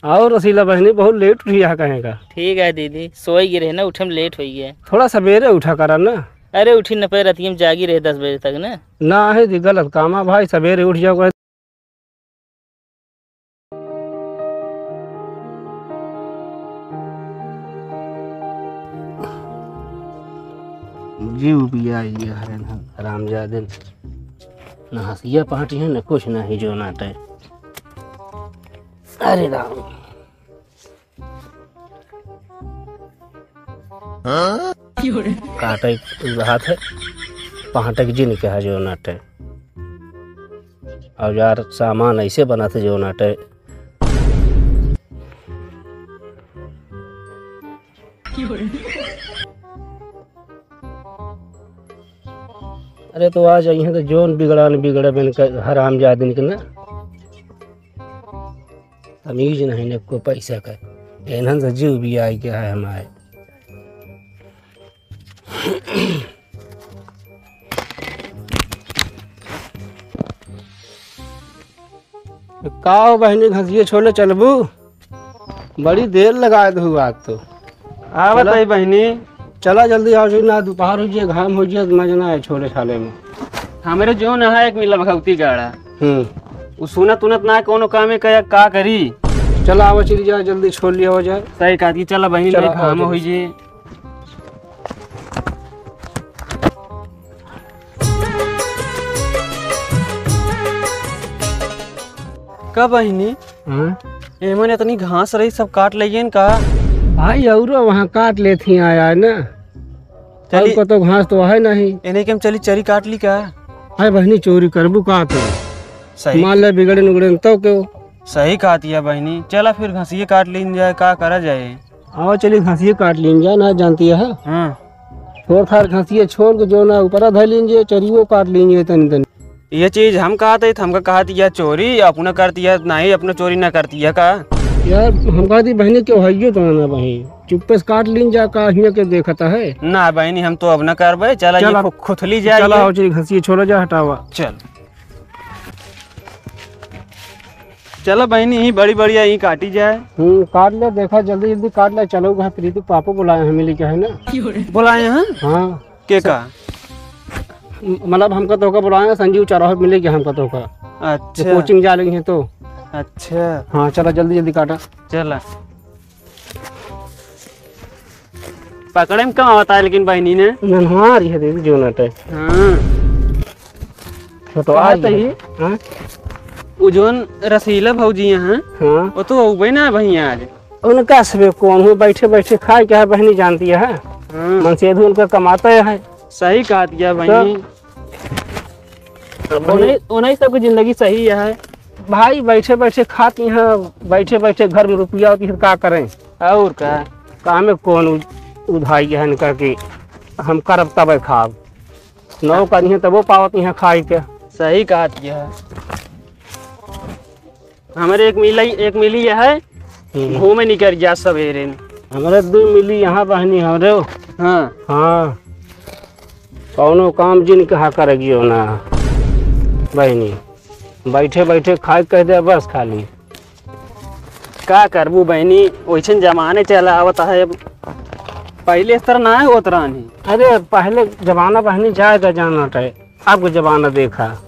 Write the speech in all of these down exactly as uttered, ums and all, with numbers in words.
और रसीला बहिनी, बहुत लेट उठी है कहें का? ठीक है दीदी, सोई गिरे ना, उठे में लेट होई गया। थोड़ा सबेरे उठा करा ना। अरे उठी न पे, रतिया में जागी रहे दस बजे तक ना। ना है दी, गलत काम है भाई, सबेरे उठ जाओ। जीव पिया ये हरन हरामजादे। न हंसिया पार्टी है, न कुछ, न ही जो नाटे। अरे राम। काटे रहा थे, पहाटे के जिन के है जो नाटे। औजार सामान ऐसे बना थे जो नाटे। अरे तो आ जाइए तो जोन बिगड़ान बिगड़े बिन के हरामजादिन के ना। तमीज नहीं ने को पैसा का। एनहन से जीव भी आई के है हमारे। का हो बहिनी, घसिये छोले चलबू? बड़ी देर लगाए दहु आज तो। आवत चला। है बहिनी। चला जल्दी आओ, जो ना दोपहर हो जाए, घाम हो जाए, मजा ना आए छोले छाले में। हमरे जो ना है एक मिला भगवती गाड़ा। हम्म। उ सुनत उनत ना कोनो कामे का, का करी? चला आवा, चली जाए, जल्दी छोल लिया हो जाए। सही कहा कि चला बहिनी, चला, नहीं घाम आओ हो जल्दी। जाए। का बहिनी? हाँ? एमन इतनी घास रही, सब काट लेइयन का? भाई, औरो वहाँ काट लेती आया है ना। चली। और को तो घास तो है नहीं। इन्हें के हम चली चरी काट ली का? हाय बहिनी, चोरी करबू का तू? सही। मान ले बिगड़े नुगड़े तो क्यों? सही कहती है बहिनी, चला फिर घसिये काट लीन जाए, का करा जाए? आओ चली घसिये काट लीन जाए, ना जानती है। हाँ। छोड़ खाड़ घसिये छोड़ के जो ना ऊपरा धर लीन जाए, चरियो काट लीन जाए तनी तनी। ये चीज हम कहत है, हमका कहत या चोरी, अपना करती है, नहीं अपना चोरी ना करती है का? यार, हम कहती बहिनी क्यों है यो तो ना बहिनी, चुप्पे से काट लीन जा, का हियाँ के देखता है? ना बहिनी, हम तो अब ना करबे, चला ये चला। खु-, खुथली जाए चला, ये। आओ चली घसिये छोड़ा जा, हटावा। चल। चला बहिनी, यही बड़ी बढ़िया यही काटी जाए। हम्म, काट ले, देखा जल्दी जल्दी काट ले, चलो वहाँ प्रीति पापा बुलाए हैं, मिली के है ना? बुलाए हैं? हाँ। के का? म-, मतलब हमका तोहका बुलाए हैं, संजीव चौराहे पे मिले के हमका तोहका। अच्छा। तो कोचिंग जा रही है तो। अच्छा। हाँ, चला जल्दी जल्दी काटा। चला। पकड़े में कम आवता है लेकिन बहिनी ने। नन्हार है दीदी जो नटे। हाँ। तो तो आ आ गई। तही। हाँ? उ जोन रसीला भौजी हैं, हाँ। वो तो अउबे ना भैया आज। उनका सबे कौन हो, बैठे बैठे खाए क्या है, बहिनी जानती है। हाँ। मन से उनका कमाता है। सही कहा दिया बहिनी। तो उन्हें, उन्हें सबकी जिंदगी सही है। भाई बैठे बैठे खाती हैं, बैठे बैठे घर में रुपया होती है, का करें? और का? काम में कौन उ-, उधाई है इनका कि हम करब तबे खाब। नौ करिहे तबो पावत इहाँ खाई के। सही कहत यह। हमरे एक मिली, एक मिली यह है, हम्म। घूमे निकर जा सवेरे। हमरे दू मिली यहाँ बहनी हमरे। हाँ। हाँ। कौनो काम जिन कहा कर गियो ना बहनी। बैठे बैठे खाए कह दे बस खाली। का करबू बहिनी, ओइसन जमाने चला आवत है। अब पहिले इस तरह ना होत रहनी। अरे, पहिले जमाना बहिनी जाएगा जाना टे, अब के जमाना देखा।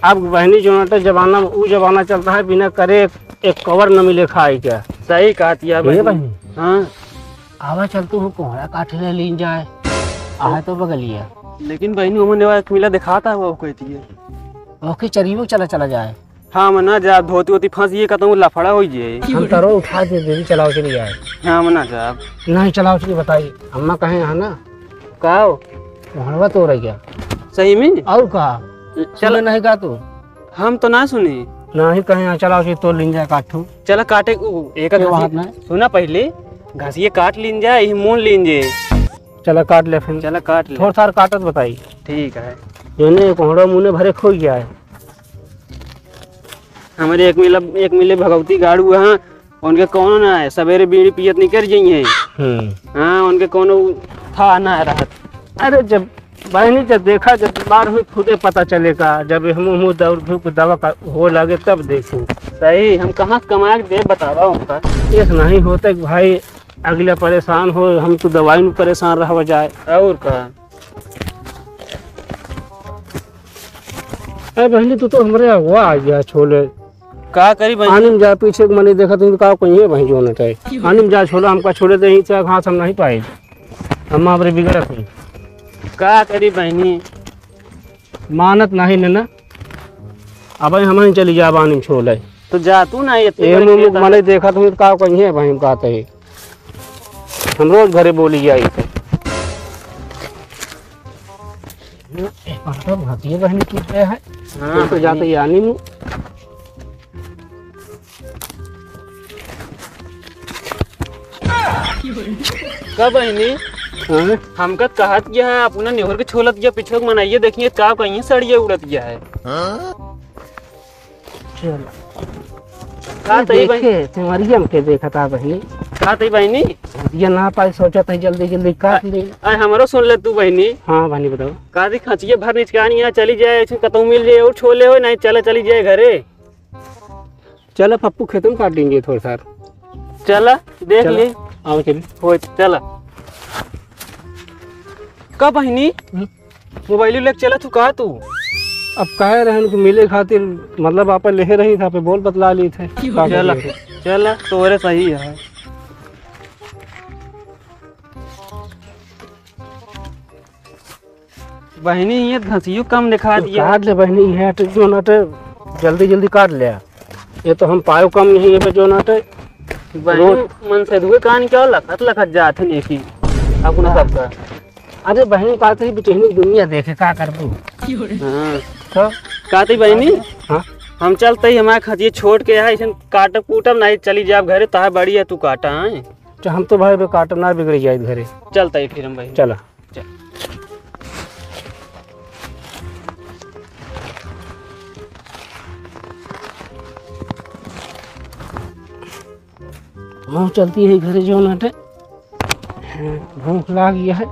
अब बहिनी जो टे जमाना, उ जमाना चलता है, बिना करे एक, एक कवर न मिले खाए के। सही कहत या ये बहिनी। बहिनी। हाँ। आवा चल तू कोहड़ा काटे ले लीन जाए। आहे तो बगलिया। लेकिन बहिनी, ओमन एवा एक मिला दिखाता है, वो कहती है। ओके, चरियो चला, चला जाए। हाँ, हम ना जाब, धोती वोती फंसिए, कतहूँ लफड़ा होइ जाए। हम तरो उठा दे, दीदी, चलाओ चली जाए। हाँ, हम ना जाब। नहीं, चलाओ चली, बताई, अम्मा कहे यहाँ ना। का हो? वहाँ तो रह गया। सही में? और का? चल। सुने नहीं का तू? हम तो ना सुनी। नहीं कहे यहाँ, चलाओ चली, तो लीन जाए काठू। चला काटे, उ, एक के घसी-, बात ना। सुना पहिले, घसिए काट लीन जाए, यही मून लीन जाए। चला काट ले फिर। चला काट ले। थोड़ा सार काटत बताई। ठीक है। जौने कोहड़ा मुने भरे खोई जाए। हमरे एक मिला, एक मिले भगवती गाड़ू हैं, उनके कौनो ना है, सवेरे बीड़ी पियत निकर जाइए। हम्म। हाँ, उनके कौनो था ना रहत। अरे जब बहिनी, जब देखा, जब बीमार हुई, खुदे पता चलेगा। जब हम मुँह दौड़ धूप दवा का हो लागे, तब देखू। सही, हम कहाँ से कमा के दे, बतावा उनका। एक नहीं होता कि भाई, अगला परेशान हो, हम तो दवाई में परेशान रह जाए। और का? अरे बहिनी, तू तो हमरे अगवा आ गया, छोले। का करी बहिनी? आनी में जा, पीछे के मने देखत हूँ, का कहीं है बहिनी, जो न चाहे। आनी में जा, छोले हमका छोड़े दे, यहीं से घास हम नहीं पाए। हम हमरे बिगड़त हूँ। का करी बहिनी? मानत नहीं ने ना। अब हम ही चली जा, आनी में छोले। तो जा तू ना, ये ए मुँह मुँह मने देखत हूँ, का कहीं है बहिनी, कहते हैं। हम रोज घरे बोली जाई थे। ए, पापा, भातिये बहिनी की है। हाँ, तो जाते बहिनी। यानी नु। का बहिनी? हाँ? हमका कहत गया है, अपना नेहर के छोलत गया, पीछे के मनइये देखिए, का कहीं सड़िए उड़त गया है। हाँ? चल। का ए, तई बहिनी? देखे, सिमरिया में के देखत आ बहिनी। का तई बहिनी? ये ना पाई, सोचत है जल्दी जल्दी काट ले। अरे हमरो सुन ले तू बहिनी। हाँ बहिनी, बताओ। का दी खचिए भर निचकानी है, चली जाए, ऐसे कतहु मिल जाए और छोले हो, नहीं चला चली जाए घरे। चला पप्पू खेतन काट देंगे थोड़ा सा। चला, देख चला। ले। आओ चली। हो, चला। का बहिनी? हम्म? मोबाइल लेके चला तू का तू? अब कहे रहन कि मिले खातिर, मतलब, आपन लेहे रही था, पे बोल बतला ली थे। का चला, करिए? चला, तोरे सही है। बहिनी, ये घसियो कम दिखा तो दिया। काट ले बहिनी, ये हटे, जो नटे, जल्दी जल्दी काट ले। ये तो हम पायो कम नहीं है, जो नटे। बहिनी, रोज मन से दुए कान क्या लखत लखत जात है नेकी अपना हाँ। सबका। अरे बहिनी, का तई बिटिहनी दुनिया देखे, का करबू? हाँ। तो? का तई बहिनी? हाँ? हम चलते ही हमारे खजिए छोड़ के है, ऐसे काटब कूटब नहीं, चली जाब घरे, तहा बड़ी है तू काटा है। तो हम तो भाई बे काटब ना बिगड़ जाए घरे। चलते ही फिर हम बहिनी। चला। चल। हाँ, चलती है घरे जो नाटे। भूख लाग गया है।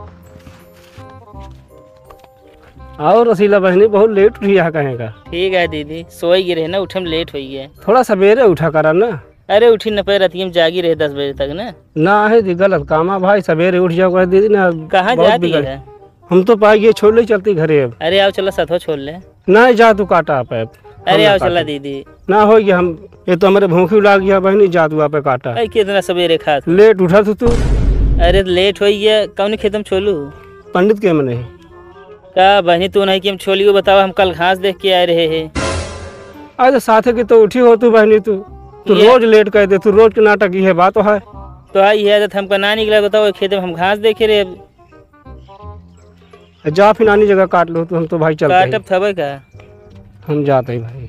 और रसीला बहिनी बहुत लेट उठी है कहेगा। ठीक है दीदी, सोई गिरे ना, उठे में लेट होई गया। थोड़ा सवेरे उठा करा ना। अरे उठी न पे, रतिया में जागी रहे दस बजे तक ना। ना है जी, गलत काम है भाई, सवेरे उठ जाओ कह दीदी ना। कहाँ बहुत जाती बिगड़ है? हम तो पाई ये छोड़ ले चलती घरे अब। अरे आओ चला सथवा छोड़ ले। नहीं जा तू काटा पे। अरे आओ चला दीदी। ना हो गया हम, ये तो हमारे भूखी लाग गया बहनी, जा तू आपे काटा। अरे कितना सवेरे खात हो? लेट उठा तू तू। अरे लेट हो गया, कौन खेत में छोलू? पंडित के मने। का बहनी तू नहीं कि हम छोलियो बतावा, हम कल घास देख के आए रहे हैं। अरे साथे की तो उठी हो तू बहनी तू। तू ये रोज लेट कर दे, तू रोज के नाटक ये बात है। तो आई है आदत हमका ना निकला बताओ, खेत में हम घास देखे रहे। जा फिर नानी जगह काट लो तू, हम तो भाई चलते हैं। काटब थबे का? हम जाते हैं भाई।